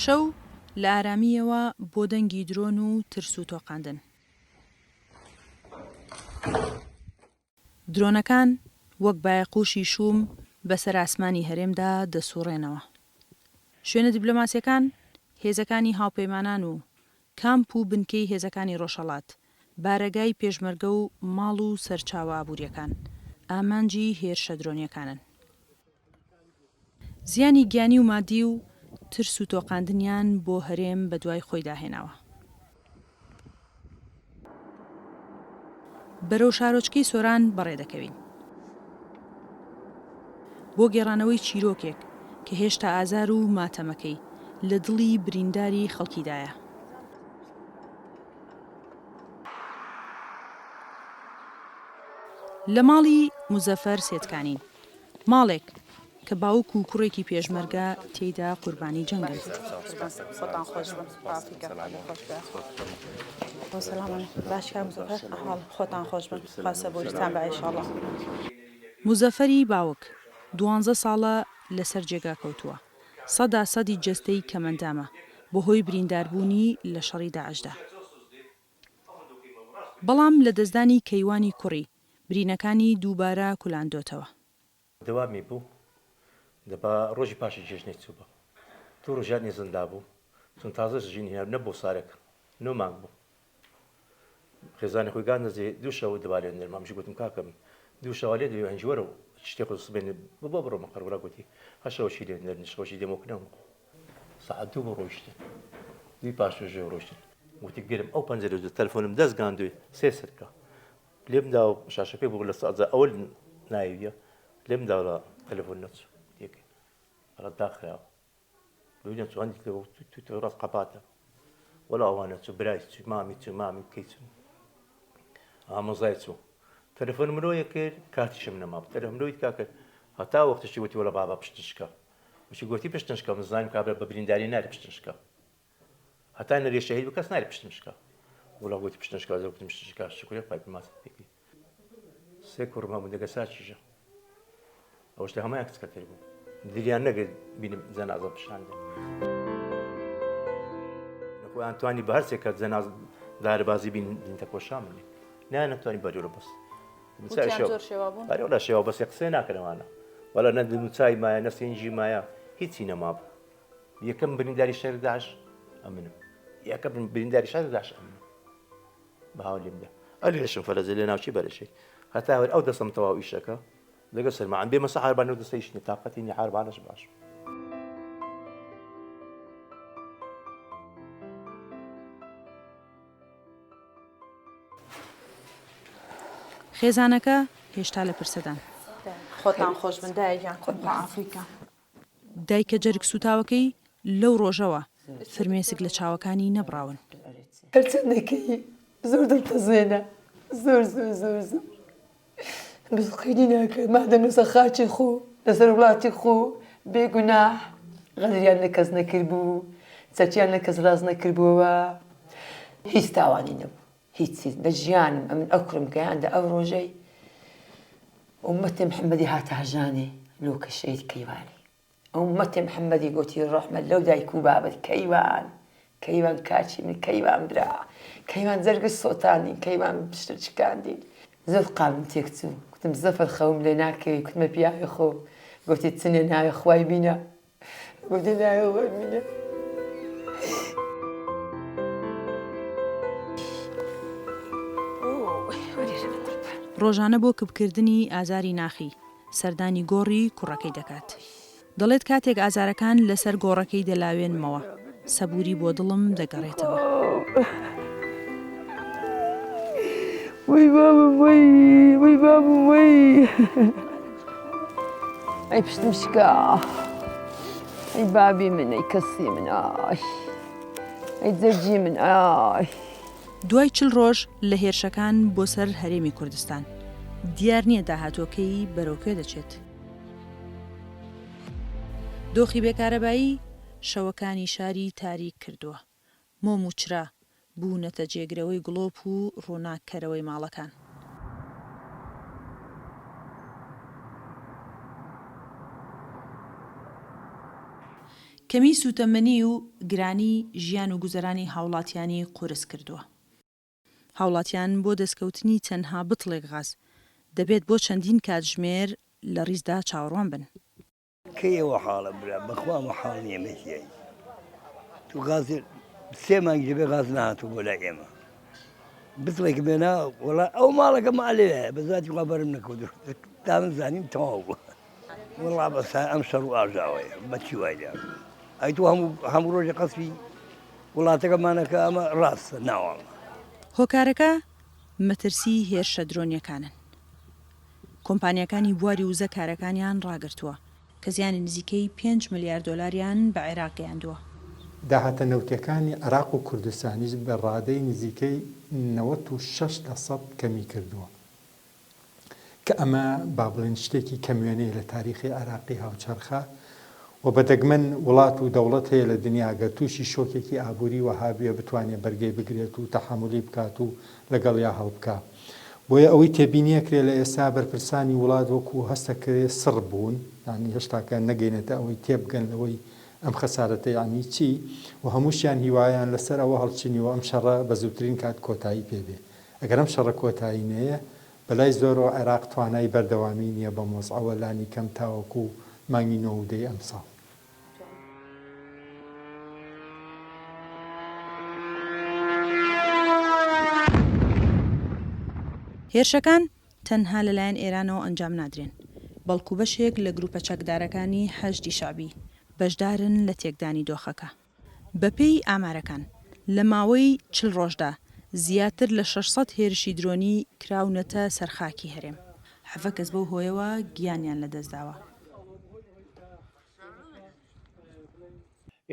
شەو لە ئارامییەوە بۆ دەنگی درۆن و ترس و تۆقاندن. درۆنەکان وەک بایەقوشی شووم بەسەر ئاسمانی هەرێمدا دەسوڕێنەوە. شوێنە دیبلۆماسیەکان، هێزەکانی هاوپەیمانان و کامپ و بنکەی هێزەکانی ڕۆژهەڵات، بارەگای پێشمەرگە و ماڵ و سەرچاوە ئابووریەکان، ئامانجی هێرشە درۆنیەکانن. زیانی گیانی و مادی و ترس و تۆقاندنیان بۆ هەرێم بەدوای خۆیدا هێناوە. بەرەو شارۆچکەی سۆران بەڕێ دەکەوین. بۆ گێڕانەوەی چیرۆکێک کە هێشتا ئازار و ماتەمەکەی لە دڵی برینداری خەڵکیدایە. لە ماڵی موزەفەر سێتکانین. ماڵێک کە باوک و کوڕێکی پێشمەرگە تێیدا قوربانی جەنگن. موزەفەری باوک دوانزە ساڵە لەسەر جێگا کەوتووە، سەدا سەدی جەستەی کەمئەندامە بەهۆی برینداربوونی لە شەڕی داعشدا. بەڵام لەدەستدانی کەیوانی کوڕی، برینەکانی دووبارە کولاندۆتەوە. دەوامی بوو دەبا ڕۆژی پاشی جێژنەی چووبا دوو ڕۆژ یادنی زندا بوو چون تازە ژینی هێنا نەبوو سارێک نۆ مانگ بوو خێزانی خۆی گاندە جێ دوو شەو دەبا لێ نەرمام ژی گوتم کاکەم دوو شەوە لێ دەوێ هەنجی وەرە و شتێ خۆ سبێنێ بۆ بڕۆ مەقەر وەلا گوتی هەر شەوە چی لێ نەرنی شەوەشی دێمۆکنەوە سەعات دوو بوو ڕۆیشتن دووی پاش ژێ ڕۆیشتن وتی گرم ئەو پەنجەرە تەلەفۆنم دەست گاندوێ سێ سرکە لێم دا و شاشەکەی بوو لە سەعجا ئەوە ناویە لێم دا لە تەلەفۆن نەچوو یەکێ ڕەت داخراوە لۆی نەچوو هەندێک لە تو ڕاست قەپاتە وەلا ئەوانە چوو برای چوو مامی چوو مامی کەی چوو ئامۆزای چوو تەلەفۆن مرۆیە کرد کاتیشم نەما تەلەفۆن مرۆی کا کرد هەتا وەختشی وتی وەلا بابا پشتشکە وتی گوتی پشتنشکە من زانیم کابرا بە برینداری ناری پشتنشکە هەتا نەرێ شەهید بوو کەس نارێ پشتم شکا وەڵا گوتی پشتم شکا زۆر گوتم پشتم شکا شکرێ خوای پێماست پێکی سێ کوڕم هەبوو دەگە ساچیژە ئەوش لە هەموویان کچکەتر بوو دلیان نەگرت بینم جەنازە پیشان دێ خۆیان توانی بە هەرچێک کە جەناز داربازی بین دینتە کۆشا منێ نیان نەتوانی بەرەوە بەس وەلا شێوە بەسێ قسەی ناکەنەوانە وەلا نە دموچای مایە نە سینجی مایە هیچی نەمابوو یەکەم برینداری شەری داعش ئەمنم یەکەم برینداری شەری داعش ئەمنم بەهاو لێم دا ئەلێشم فەرەجە لێ ناوچی بەرەشەی هەتا هەر ئەو دەسم تەواو ئیشەکە لەگە سەرما ئەم بێمە سە عاربانە و دەستەیش نیە تاقەتی نیە عاربانەش باش. خێزانەکە هێشتا لە پرسەدان. خۆتان خۆش بن دایە گیان خوا ئافریکا. دایکە جەرگ سووتاوەکەی لەو ڕۆژەوە فرمێسک لە چاوەکانی نەبڕاون. هەرچەندەکەی زۆر دڵتەزێنە زۆر زۆر زۆر زۆر بەس قەیدی ناکات مادەم لەسەر خاکی خۆ لەسەر وڵاتی خۆ بێ گوناح غەدریان لە کەس نەکردبوو چەکیان لە کەس ڕاست نەکردبووەوە هیچ تاوانی نەبوو هیچ هیچ بە ژیانم ئەمن ئەو کوڕم گەیاندە ئەو ڕۆژەی ئومەتی محەممەدی هاتە هەژانێ لۆکە شەهید کەیوانی ئومەتی محەممەدی گۆتی ڕەحمەت لەو دایک و بابت کەیوان کەیوان کاکی من کەیوان برا کەیوان جەرگت سۆتاندین کەیوان پشتت شکاندین زۆر قالبم تێک چوو گوتم زەفەر خەوم لێ ناکەوی گوتمە پیاوی خۆ گۆتی چنێ ناوێ خوای بینە گوتی ناوێ خوای بینە. ڕۆژانە بۆ کپکردنی ئازاری ناخی، سەردانی گۆڕی کوڕەکەی دەکات. دەڵێت کاتێک ئازارەکان لەسەر گۆڕەکەی دەلاوێنمەوە، سەبووری بۆ دڵم دەگەڕێتەوە. وەی بابم وەی وەی بابم وەی ئەی پشتم شکا ئەی بابی من ئەی کەسی من ئای ئەی جەرگی من ئای. دوای 40 ڕۆژ لە هێرشەکان بۆ سەر هەرێمی کوردستان، دیار نییە داهاتووەکەی بەرەو کوێ دەچێت. دۆخی بێکارەبایی شەوەکانی شاری تاریک کردووە. مۆم و چرا بوونەتە جێگرەوەی گڵۆپ و ڕووناککەرەوەی ماڵەکان. کەمیی سووتەمەنی و گرانی ژیان و گوزەرانی هاوڵاتیانی قورس کردووە. هاوڵاتیان بۆ دەستکەوتنی تەنها بتڵێک غاز، دەبێت بۆ چەندین کاتژمێر لە ڕیزدا چاوەڕوان بن. کەی ئەوە حاڵە برا بەخوا مەحاڵ نیە مەتیای تو غاز سێ مانگ دەبێ غاز نەهاتوو بۆ لای ئێمە بتڵێک بێنا وەڵا ئەو ماڵەکە مالێ بە زاتی خوا بەرم نەکەوت تا من زانیم تەواو بوو وەڵا بەس ئەم شەڕ و ئاژاوەیە بەچی وای لێ ئەی تۆ هەموو هەموو ڕۆژی قەسفی وڵاتەکەمانەکە ئەمە ڕاستە ناواڵە. هۆکارەکە مەترسی هێرشە درۆنیەکانن. کۆمپانیاکانی بواری وزە کارەکانیان ڕاگرتووە. کە زیانی نزیکەی پێنج ملیار دۆلاریان بە عێراق گەیاندووە. داهاتە نەوتیەکانی عێراق و کوردستانیش بە ڕادەی نزیکەی 96 لەسەد کەمی کردووە. کە ئەمە با بڵێین شتێکی کەم وێنەیە لە تاریخی عێراقی هاوچەرخا و بە دەگمەن وڵات و دەوڵەت هەیە لە دنیا گەر تووشی شۆکێکی ئابووری وەها بوێ بتوانێ بەرگەی بگرێت و تەحەمولی بکات و لەگەڵیا هەڵبکا. بۆیە ئەوەی تێبینی ئەکرێ لە ئێستا بەرپرسانی وڵات وەکوو هەستەکرێ سڕ بوون یانی هێشتاکە نەگەینەتە ئەوەی تێبگەن لەوەی ئەم خەسارەتە یانی چی و هەمووشیان هیوایان لەسەر ئەوە هەڵچنیوە ئەم شەڕە بە زووترین کات کۆتایی پێ بێ. ئەگەر ئەم شەڕە کۆتایی نەیە، بەلای زۆرەوە عێراق توانای بەردەوامی نییە بەم وەزعەوە لانی کەم تاوەکو مانگی نۆ و دەی ئەمساڵ. هێرشەکان تەنها لەلایەن ئێرانەوە ئەنجام نادرێن، بەڵکو بەشێک لە گروپە چەکدارەکانی حەشدی شەعبی بەشدارن لە تێکدانی دۆخەکە. بەپێی ئامارەکان، لە ماوەی 40 ڕۆژدا زیاتر لە 600 هێرشی درۆنی کراونەتە سەر خاکی هەرێم، 17 کەس بەو هۆیەوە گیانیان لەدەستداوە.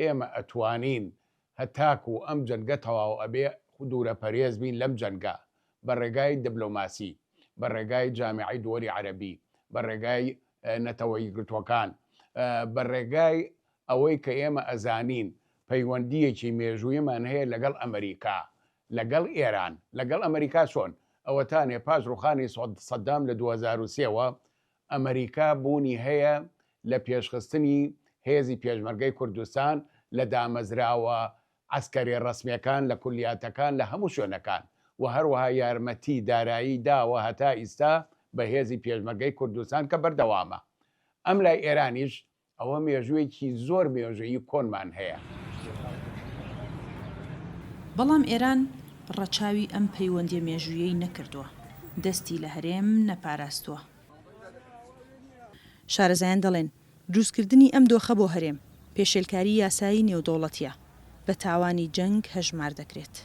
ئێمە ئەتوانین هەتاکو ئەم جەنگە تەواو ئەبێ دوورەپەرێز بین لەم جەنگە بە ڕێگای دبلۆماسی، بە ڕێگای جامیعەی دووەلی عەرەبی، بە ڕێگای نەتەوە یەکگرتووەکان، بە ڕێگای ئەوەی کە ئێمە ئەزانین پەیوەندییەکی مێژوویمان هەیە لەگەڵ ئەمریکا، لەگەڵ ئێران، لەگەڵ ئەمریکا چۆن؟ ئەوەتانێ پاش ڕوخانی سەدام لە 2003 وە ئەمریکا بوونی هەیە لە پێشخستنی هێزی پێشمەرگەی کوردستان لە دامەزراوە عەسکەریە ڕەسمیەکان لە کولیاتەکان لە هەموو شوێنەکان و هەروەها یارمەتی دارایی داوە هەتا ئیستا بە هێزی پێشمەرگەی کوردستان کە بەردەوامە ئەم لای ئێرانیش ئەوە مێژوویەکی زۆر مێژوویی کۆنمان هەیە. بەڵام ئێران ڕەچاوی ئەم پەیوەندیە مێژوویەی نەکردووە، دەستی لە هەرێم نەپاراستووە. شارەزایان دەڵێن، دروستکردنی ئەم دۆخە بۆ هەرێم، پێشێلکاری یاسایی نێودەوڵەتییە، بە تاوانی جەنگ هەژمار دەکرێت.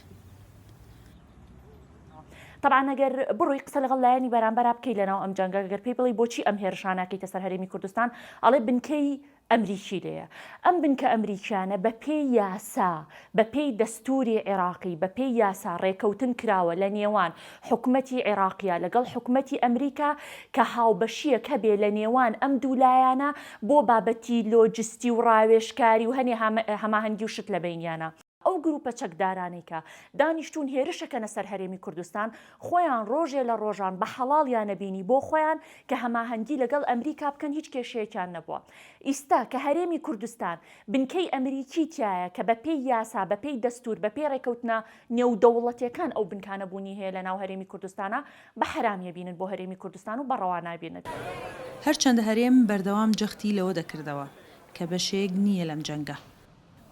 تەبعەن ئەگەر بڕۆی قسە لەگەڵ لایەنی بەرامبەرا بکەی لەناو ئەم جەنگە گەر پێی بڵێی بۆچی ئەم هێرشانە ئەکەیتە سەر هەرێمی کوردستان ئەڵێ بنکەی ئەمریکی لێیە ئەم بنکە ئەمریکیانە بە پێی یاسا بە پێی دەستوری عێراقی بە پێی یاسا ڕێکەوتن کراوە لە نێوان حکومەتی عێراقیا لەگەڵ حکومەتی ئەمریکا کە هاوبەشیەک هەبێ لە نێوان ئەم دوو لایانە بۆ بابەتی لۆجستی و ڕاوێژکاری و هەنێ هەماهەنگی و شت لە بەینیانە. ئەو گروپە چەکدارانەی کە دانیشتوون هێرشەکەنە سەر هەرێمی کوردستان، خۆیان ڕۆژێ لە ڕۆژان بە حەڵاڵیانە بینی بۆ خۆیان کە هەماهەنگی لەگەڵ ئەمریکا بکەن هیچ کێشەیەکیان نەبووە. ئیستا کە هەرێمی کوردستان بنکەی ئەمریکی تیایە کە بە پێی یاسا بە پێی دەستوور بە پێی ڕێکەوتنە نێودەوڵەتیەکان ئەو بنکانە بوونی هەیە لە ناو هەرێمی کوردستانا بە حەرامیە بینن بۆ هەرێمی کوردستان و بە ڕەوا نابینن. هەرچەندە هەرێم بەردەوام جەختی لەوە دەکردەوە کە بەشێک نییە لەم جەنگە،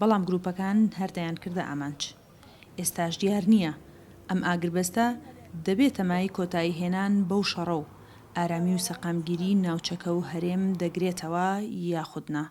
بەڵام گروپەکان هەر دەیانکردە ئامانج. ئێستاش دیار نییە ئەم ئاگربەستە دەبێتە مایەی کۆتاییهێنان بەو شەڕە و ئارامی و سەقامگیری ناوچەکە و هەرێم دەگرێتەوە یاخود نا.